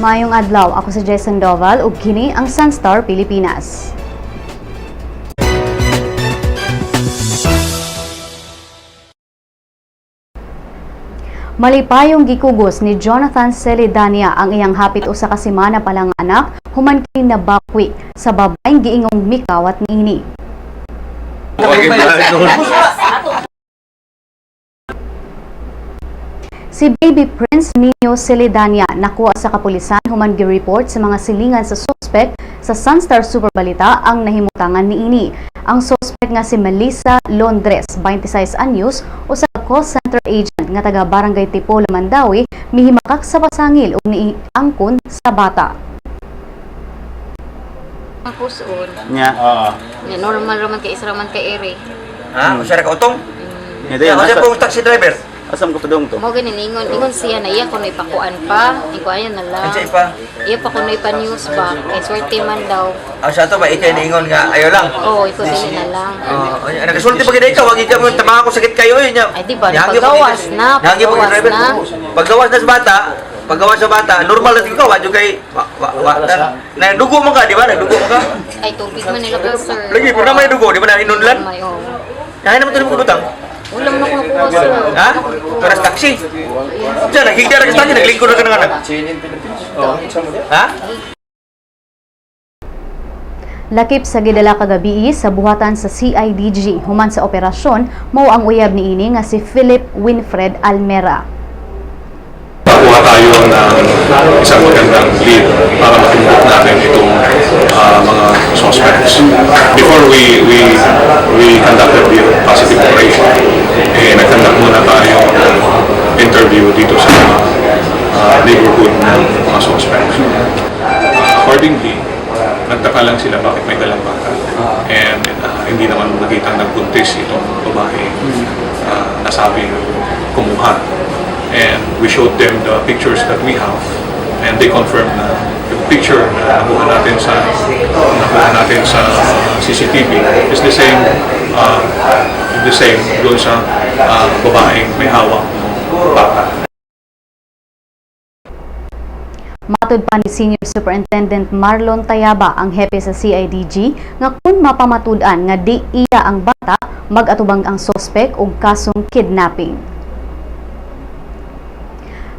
Maayong adlaw, ako si Jason Doval ug kini ang Sunstar Pilipinas. Malipayong gikugos ni Jonathan Celedania ang iyang hapit usa ka semana pa lang anak human kini nabakwi sa babaeng giingong mikawat niini. Si Baby Prince Nino Celedania nakuha sa kapulisan human gi-report sa mga silingan sa suspect sa Sunstar Super Balita ang nahimutangan niini. Ang suspect nga si Melissa Londres, 26 anyos, usa ka call center agent nga taga Barangay Tipolo, Mandaue, mihimakak sa pasangil ug niangkon sa bata. Ang puson. Nya. Nga normal raman kay isa raman kay ere. Ha? Usa ra ka utong? Nya dayon Asa asa pong taxi driver? asa mo kadong to? Mo gani ningon ingon siya na iya kuno ipakuan pa, ikuan na lang. Unsa ipa? Iya pa kuno ipa news ba kay swerte man daw. Ah, sa ato ba ikay niingon nga ayo lang. Oo, ikaw dili na lang. Oh, ay, nagasulti pa gid ikaw, wag ikaw mo tama ako sakit kayo oy nya. Ay, di ba, Nihangyo pa paggawas gid- na, nihangyo pa gid paggawas driver. na. Paggawas na sa bata, paggawas sa bata, normal na ikaw, wa jud kay wa wa, wa na, na dugo mo ka, di ba? Nagdugo mo ka. Ay, tubig man nila ka, sir. Lagi pero na may dugo, di ba na inunlan? May, oo. Kaya naman tuloy mo butang. Wala man ako nakuha, sir. Ha? Para sa taxi. Diyan, naghigda ra ka sa taxi, naglingkod ra ka ng anak. Ha? Lakip sa gidala kagabii sa buhatan sa CIDG human sa operasyon mao ang uyab niini nga si Philip Winfred Almera. Nakuha tayo ng isang magandang lead para matumbok natin itong mga suspects. Before we conducted the positive operation, eh, nag-conduct muna tayo ng interview dito sa neighborhood ng mga suspects. Accordingly, nagtaka lang sila bakit may dalang bata. And hindi naman nakitang nagbuntis itong babae nasabi kumuha. And we showed them the pictures that we have and they confirmed na yung picture na nakuha natin sa CCTV is the same doon sa babaeng may hawak ng bata. Matod pa ni Senior Superintendent Marlon Tayaba, ang hepe sa CIDG, nga kung mapamatud-an nga di iya ang bata, mag-atubang ang sospek og kasong kidnapping.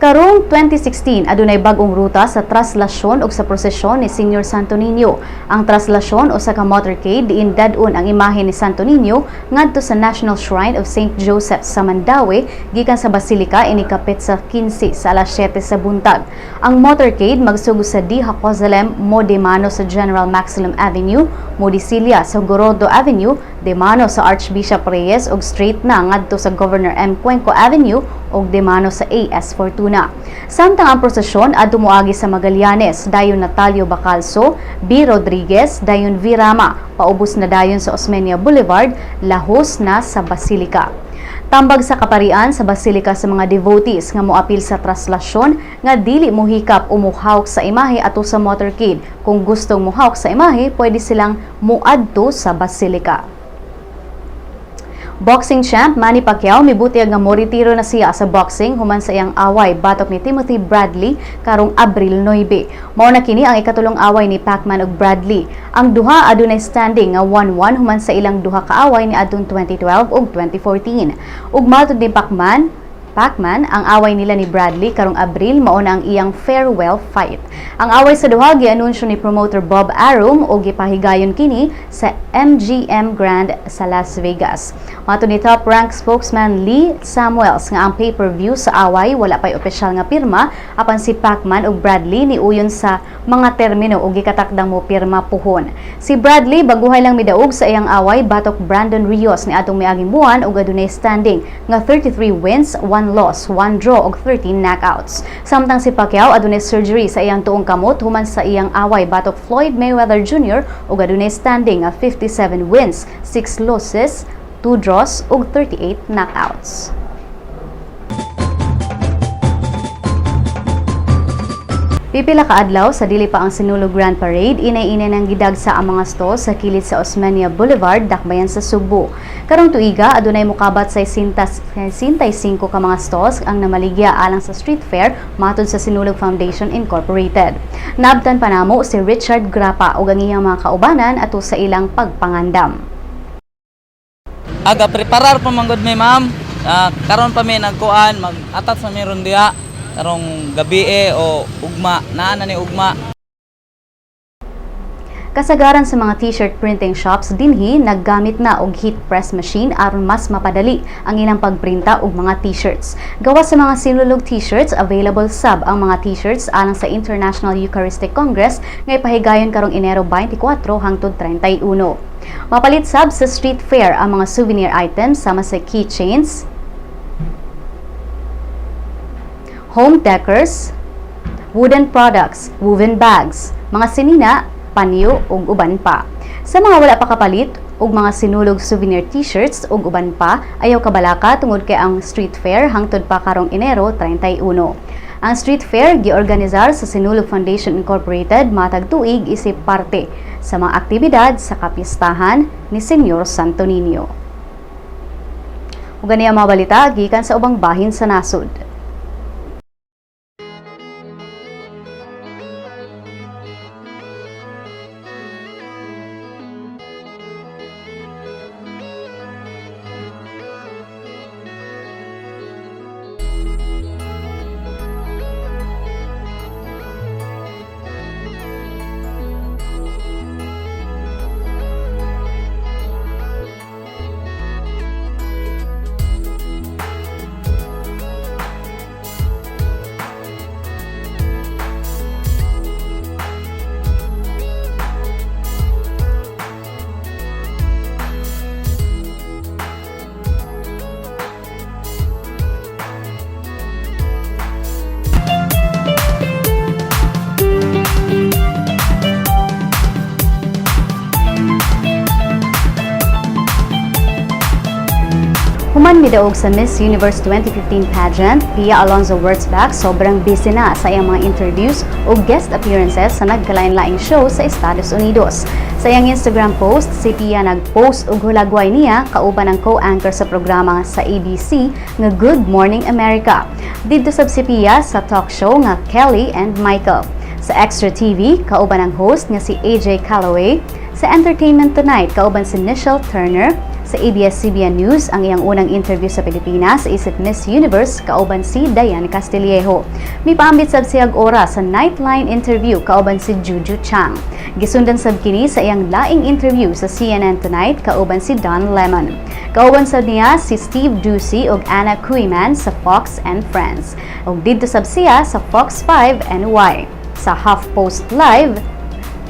Karong 2016, adunay bag-ong ruta sa traslasyon ug sa prosesyon ni Senior Santo Niño. Ang traslasyon usa ka motorcade diin dad-on ang imahe ni Santo Niño ngadto sa National Shrine of St. Joseph sa Mandaue gikan sa Basilica inikapit sa 15 sa alas 7 sa buntag. Ang motorcade magsugod sa D. Jacosalem Modemano sa General Maximum Avenue, Modisilia sa Gorodo Avenue, Demano sa Archbishop Reyes ug straight na ngadto sa Governor M. Cuenco Avenue ug Demano sa AS Fortuna. Samtang ang prosesyon adto moagi sa Magallanes, dayon Natalio Bacalso, B. Rodriguez, dayon V. Rama, paubos na dayon sa Osmeña Boulevard, lahos na sa Basilica. Tambag sa kaparian sa Basilica sa mga devotees nga moapil sa traslasyon nga dili mohikap o mohawk sa imahe ato sa motorcade. Kung gustong mohawk sa imahe, pwede silang muadto sa Basilica. Boxing champ Manny Pacquiao mibutiyag nga moretiro na siya sa boxing human sa iyang away batok ni Timothy Bradley karong Abril 9. Mao na kini ang ikatulong away ni Pacman ug Bradley. Ang duha adunay standing nga 1-1 human sa ilang duha ka away ni adtong 2012 ug 2014. Ug matud ni Pacman, ang away nila ni Bradley karong Abril mao na ang iyang farewell fight. Ang away sa duha gianunsyo ni promoter Bob Arum ug gipahigayon kini sa MGM Grand sa Las Vegas. Mato ni Top Rank spokesman Lee Samuels nga ang pay-per-view sa away wala pay opisyal nga pirma apan si Pacman ug Bradley niuyon sa mga termino ug gikatakdang mo pirma puhon. Si Bradley baguhay lang midaog sa iyang away batok Brandon Rios ni atong miaging buwan ug adunay standing nga 33 wins, 1 loss, 1 draw ug 13 knockouts. Samtang si Pacquiao adunay surgery sa iyang tuong kamot human sa iyang away batok Floyd Mayweather Jr. ug adunay standing nga 57 wins, 6 losses, 2 draws ug 38 knockouts. Pipila ka adlaw sa dili pa ang Sinulog Grand Parade, inay-inay nang gidagsa ang mga stalls sa kilid sa Osmeña Boulevard, Dakbayan sa Sugbo. Karong tuiga, adunay mukabat sa 65 ka mga stalls ang namaligya alang sa street fair matod sa Sinulog Foundation Incorporated. Naabtan pa namo si Richard Grapa ug ang iyang mga kaubanan ato sa ilang pagpangandam. Aga preparar pa man gud mi, ma'am. Karon pa mi nagkuan, mag-atat sa mi ron diha karong gabi eh, o ugma, naa na ni ugma. Kasagaran sa mga t-shirt printing shops dinhi naggamit na og heat press machine aron mas mapadali ang ilang pagprinta og mga t-shirts. Gawas sa mga Sinulog t-shirts, available sab ang mga t-shirts alang sa International Eucharistic Congress nga ipahigayon karong Enero 24 hangtod 31. Mapalit sab sa street fair ang mga souvenir items sama sa keychains, home decors, wooden products, woven bags, mga sinina, panyo ug uban pa. Sa mga wala pa kapalit og mga Sinulog souvenir t-shirts ug uban pa, ayaw kabalaka tungod kay ang street fair hangtod pa karong Enero 31. Ang street fair giorganisar sa Sinulog Foundation Incorporated matag tuig isip parte sa mga aktibidad sa kapistahan ni Senyor Santo Niño. Ug gani ang mga balita gikan sa ubang bahin sa nasod. Human midaog sa Miss Universe 2015 pageant, Pia Alonzo Wurtzbach sobrang busy na sa iyang mga interviews o guest appearances sa nagkalain-laing show sa Estados Unidos. Sa iyang Instagram post, si Pia nag-post og hulagway niya kauban ang co-anchor sa programa sa ABC nga Good Morning America. Didto sab si Pia sa talk show nga Kelly and Michael. Sa Extra TV, kauban ang host nga si AJ Calloway. Sa Entertainment Tonight, kauban si Nichelle Turner. Sa ABS-CBN News, ang iyang unang interview sa Pilipinas isip Miss Universe, kauban si Dyan Castillejo. Mipaambit sab siyag oras sa Nightline interview kauban si Juju Chang. Gisundan sab kini sa iyang laing interview sa CNN Tonight kauban si Don Lemon. Kauban sab niya si Steve Doocy ug Anna Kuyman sa Fox and Friends. Ug didto sab siya sa Fox 5 NY. Sa HuffPost Live,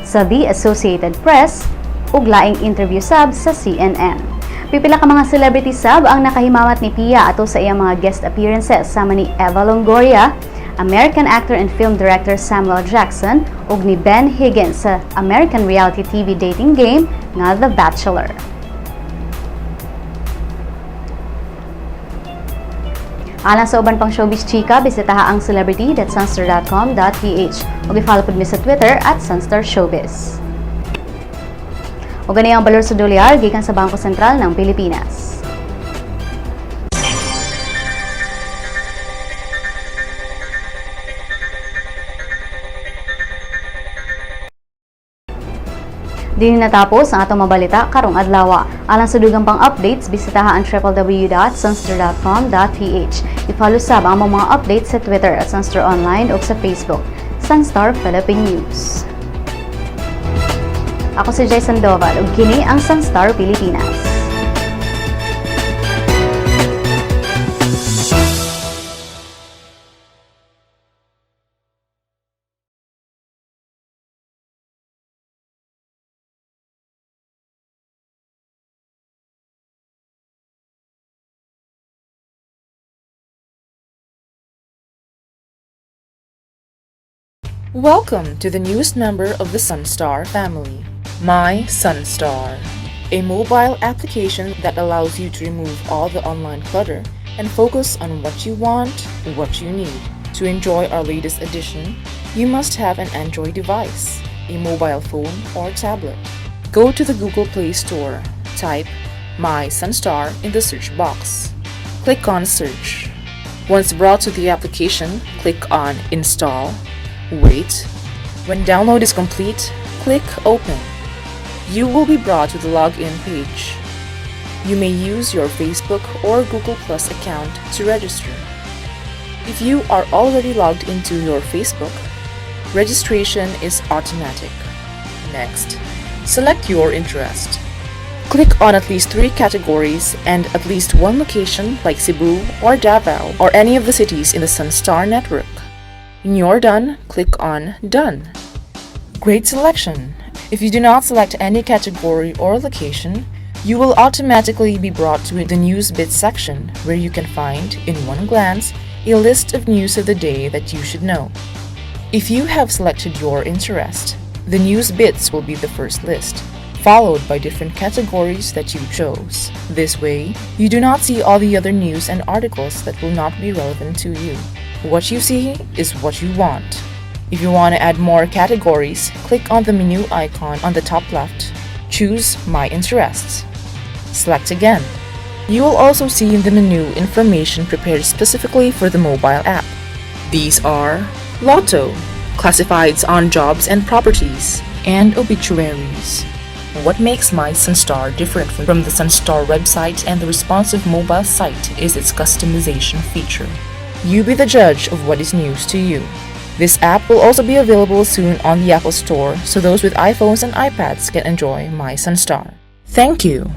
sa The Associated Press, ug laing interview sab sa CNN. Pipila ka mga celebrity sab ang nakahimamat ni Pia ato sa iyang mga guest appearances sama ni Eva Longoria, American actor and film director Samuel Jackson ug ni Ben Higgins sa American reality TV dating game nga The Bachelor. Alang sa uban pang showbiz chika, bisitaha ang celebrity.sunstar.com.ph ug i-follow pud mi sa Twitter @sunstarshowbiz. Ug gani ang balor sa dolyar gikan sa Bangko Sentral ng Pilipinas. Dinhi natapos ang atong mabalita karong adlaw. Alang sa dugang pang updates, bisitaha ang www.sunstar.com.ph. I-follow sab ang among mga updates sa Twitter @SunstarOnline ug sa Facebook, Sunstar Philippine News. Ako si Jay Sandoval ug kini ang Sunstar Pilipinas. Welcome to the newest member of the Sunstar family, My Sunstar, a mobile application that allows you to remove all the online clutter and focus on what you want, what you need. To enjoy our latest edition, You must have an Android device, a mobile phone or tablet. Go to the Google Play Store, type "My Sunstar" in the search box. Click on Search. Once brought to the application, click on Install. Wait. When download is complete, click Open. You will be brought to the login page. You may use your Facebook or Google Plus account to register. If you are already logged into your Facebook, registration is automatic. Next, select your interest. Click on at least three categories and at least one location like Cebu or Davao or any of the cities in the Sunstar network. When you're done, click on Done. Great selection! If you do not select any category or location, you will automatically be brought to the News Bits section where you can find, in one glance, a list of news of the day that you should know. If you have selected your interest, the News Bits will be the first list, followed by different categories that you chose. This way, you do not see all the other news and articles that will not be relevant to you. What you see is what you want. If you want to add more categories, click on the menu icon on the top left. Choose My Interests. Select again. You will also see in the menu information prepared specifically for the mobile app. These are Lotto, classifieds on jobs and properties, and obituaries. What makes My Sunstar different from the Sunstar website and the responsive mobile site is its customization feature. You be the judge of what is news to you. This app will also be available soon on the Apple Store, so those with iPhones and iPads can enjoy My Sunstar. Thank you.